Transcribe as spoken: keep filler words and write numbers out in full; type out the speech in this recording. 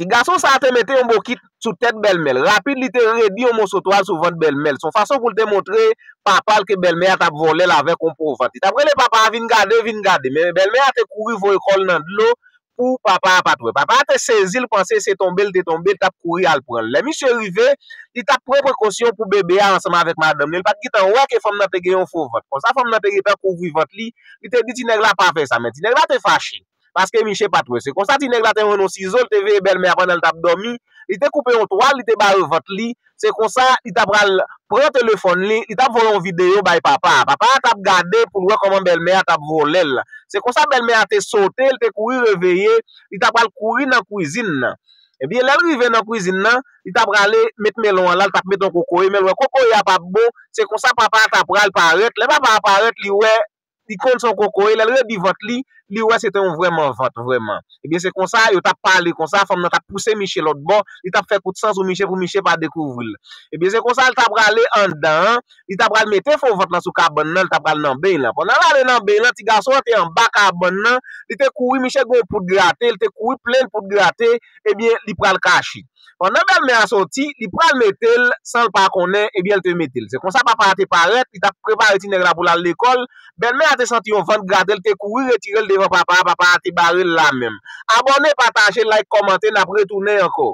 Ti gason sa a te mete yon bokit sou tèt bèlmè l. Rapid, li te redi yon moso twal sou vant bèlmè l. Se yon fason pou l te montre papa l ke bèlmè a t ap vòlè l avèk yon po vant. Li t ap rele papa a, "Vin gade, vin gade." Men bèlmè a te kouri voye kò l nan dlo pou papa a pa t wè. Papa a te sezi, l panse se tonbe l te tonbe, l t ap kouri al pran l. Lè misye rive, li t ap pran prekosyon pou bebe a ansanm avèk madanm li. Li pa t gentan wè ke fanm nan te gen yon fo vant. Konsa, fanm nan te gentan kouvri vant li. Li te di ti nèg la pa fè sa, men ti nèg la te fache. Paske misye pa t wè. Se konsa ti nèg la te jwenn yon sizo, l te veye bèlmè a pandan l t ap dòmi. Li te koupe yon twal, li te bare vant li. Se konsa, li t ap pral pran telefòn li, li t ap voye yon videyo bay papa a. Papa a t ap gade pou l wè kòman bèlmè a t ap vòlè l. Se konsa, bèlmè a te sote, l te kouri reveye, li t ap pral kouri nan kwizin nan. Ebyen, lè l rive nan kwizin nan, li t ap prale met melon an la, li t ap met yon kokoye, men l wè kokoye a p ap bon, se konsa papa a t ap pral parèt. Lè papa a parèt, li wè li konn se yon kokoye, lè l redi vant li, li wè se te yon vrèman vant, vrèman. Ebyen, se konsa, yo t ap pale konsa, fanm nan t ap pouse misye lòt bò, li t ap fè kout san sou misye pou misye pa dekouvri l. Ebyen, se konsa, l t ap prale anndan an, li t ap pral mete fo vant lan sou kabann nan, li t ap pral nan beny lan. Pandan l ale nan beny lan, ti gason an te anba kabann nan, li te kouri, misye gen yon poud grate, li te kouri plen poud grate, ebyen, li pral kache. Pandan bèlmè a soti, li pral mete l san l pa konnen, ebyen, l te mete l. Se konsa papa a te parèt, li t ap prepare ti nèg la pou l al lekòl. Bèlmè a te santi yon vant grate l, te kouri retire l devan papa a, papa a te bare l la menm. Abòne, pataje, like, kòmante, n ap retounen ankò.